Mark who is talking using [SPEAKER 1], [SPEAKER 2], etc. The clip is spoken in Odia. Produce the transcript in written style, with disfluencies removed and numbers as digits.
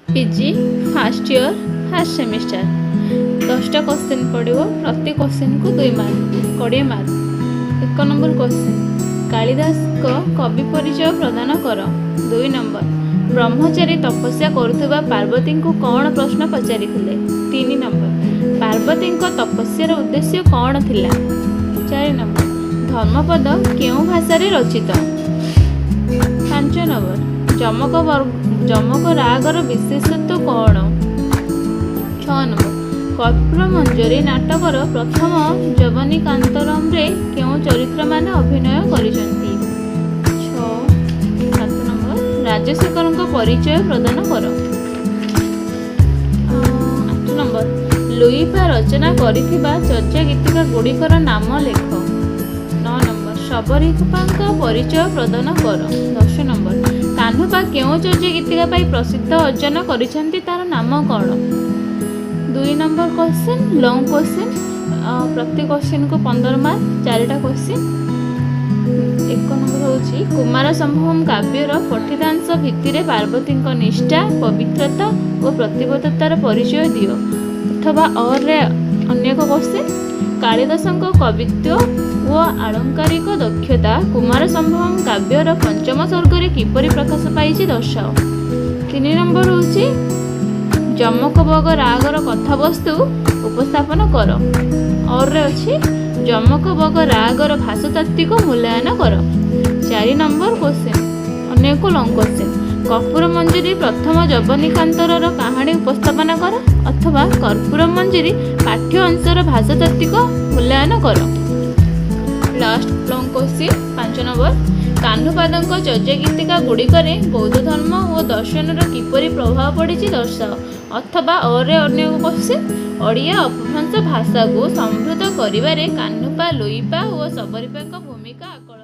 [SPEAKER 1] PG first year, first semester। 10ଟା question ପଡ଼ିବ। ପ୍ରତି କୋଶ୍ଚିନ୍କୁ 2 ମାର୍କ, 20 ମାର୍କ। 1 ନମ୍ବର କୋଶ୍ଚିନ୍, କାଳିଦାସଙ୍କ କବି ପରିଚୟ ପ୍ରଦାନ କର। 2 ନମ୍ବର, ବ୍ରହ୍ମଚାରୀ ତପସ୍ୟା କରୁଥିବା ପାର୍ବତୀଙ୍କୁ କ'ଣ ପ୍ରଶ୍ନ ପଚାରିଥିଲେ? 3 ନମ୍ବର, ପାର୍ବତୀଙ୍କ ତପସ୍ୟାର ଉଦ୍ଦେଶ୍ୟ କ'ଣ ଥିଲା? 4 ନମ୍ବର, ଧର୍ମପଦ କେଉଁ ଭାଷାରେ ରଚିତ? 5 ନମ୍ବର, ଯମକ ରାଗର ବିଶେଷତ୍ୱ କ'ଣ? 6 ନମ୍ବର, କର୍ପୂର ମଞ୍ଜରୀ ନାଟକର ପ୍ରଥମ ଯବନିକାନ୍ତରମରେ କେଉଁ ଚରିତ୍ରମାନେ ଅଭିନୟ କରିଛନ୍ତି? 6, 7 ନମ୍ବର, ରାଜଶେଖରଙ୍କ ପରିଚୟ ପ୍ରଦାନ କର। 8 ନମ୍ବର, ଲୁଇପା ରଚନା କରିଥିବା ଚର୍ଚ୍ଚା ଗୀତିକା ଗୁଡ଼ିକର ନାମ ଲେଖ। 9 ନମ୍ବର, ଶବରୀପାଙ୍କ ପରିଚୟ ପ୍ରଦାନ କର। 10 ନମ୍ବର, କାହ୍ନୁପା କେଉଁ ଚର୍ଚ୍ଚା ଗୀତିକା ପାଇଁ ପ୍ରସିଦ୍ଧ ଅର୍ଜନ କରିଛନ୍ତି, ତାର ନାମ କ'ଣ? 2 ନମ୍ବର କ୍ୱେଶ୍ଚିନ୍, ଲଙ୍ଗ କ୍ୱେଶ୍ଚିନ୍। ପ୍ରତି କ୍ୱେଶ୍ଚିନ୍କୁ 15 ମାର୍କ, ଚାରିଟା କ୍ୱେଶ୍ଚିନ୍। 1 ନମ୍ବର ହେଉଛି, କୁମାର ସମ୍ଭବମ କାବ୍ୟର ପଠିତାଂଶ ଭିତ୍ତିରେ ପାର୍ବତୀଙ୍କ ନିଷ୍ଠା, ପବିତ୍ରତା ଓ ପ୍ରତିବଦ୍ଧତାର ପରିଚୟ ଦିଅ। ଅଥବା ଅର୍ରେ ଅନ୍ୟ ଏକ କ୍ୱେଶ୍ଚିନ୍, କାଳିଦାସଙ୍କ କବିତ୍ୱ ଓ ଆଳଙ୍କାରିକ ଦକ୍ଷତା କୁମାର ସମ୍ଭବମ କାବ୍ୟର ପଞ୍ଚମ ସର୍ଗରେ କିପରି ପ୍ରକାଶ ପାଇଛି, ଦର୍ଶାଅ। 3 ନମ୍ବର ହେଉଛି, ଯମକ ବଗ ରାଗର କଥାବସ୍ତୁ ଉପସ୍ଥାପନ କର। ଅର୍ରେ ଅଛି, ଯମକ ବଗ ରାଗର ଭାଷାତାତ୍ତ୍ୱିକ ମୂଲ୍ୟାୟନ କର। 4 ନମ୍ବର କ୍ୱେଶ୍ଚିନ୍, ଅନ୍ୟ ଏକ ଲଙ୍ଗ କ୍ୱେଶ୍ଚିନ୍, କର୍ପୂର ମଞ୍ଜରୀ ପ୍ରଥମ ଯବନିକାନ୍ତରର କାହାଣୀ ଉପସ୍ଥାପନା କର ଅଥବା କର୍ପୂର ମଞ୍ଜରୀ ପାଠ୍ୟ ଅଂଶର ଭାଷାତାତ୍ତ୍ୱିକ ମୂଲ୍ୟାୟନ କର। ଲାଷ୍ଟ ଲଙ୍ଗ କ୍ୱେଶ୍ଚିନ୍, 5 ନମ୍ବର, କାହ୍ନୁପାଦଙ୍କ ଚର୍ଯ୍ୟାଗୀତିକା ଗୁଡ଼ିକରେ ବୌଦ୍ଧ ଧର୍ମ ଓ ଦର୍ଶନର କିପରି ପ୍ରଭାବ ପଡ଼ିଛି, ଦର୍ଶାଅ। ଅଥବା ଅରେ ଅନ୍ୟ ଏକ କ୍ୱେଶ୍ଚିନ୍, ଓଡ଼ିଆ ଅପଭ୍ରଂଶ ଭାଷାକୁ ସମୃଦ୍ଧ କରିବାରେ କାହ୍ନୁପା, ଲୁଇପା ଓ ଶବରୀପାଙ୍କ ଭୂମିକା ଆକଳନ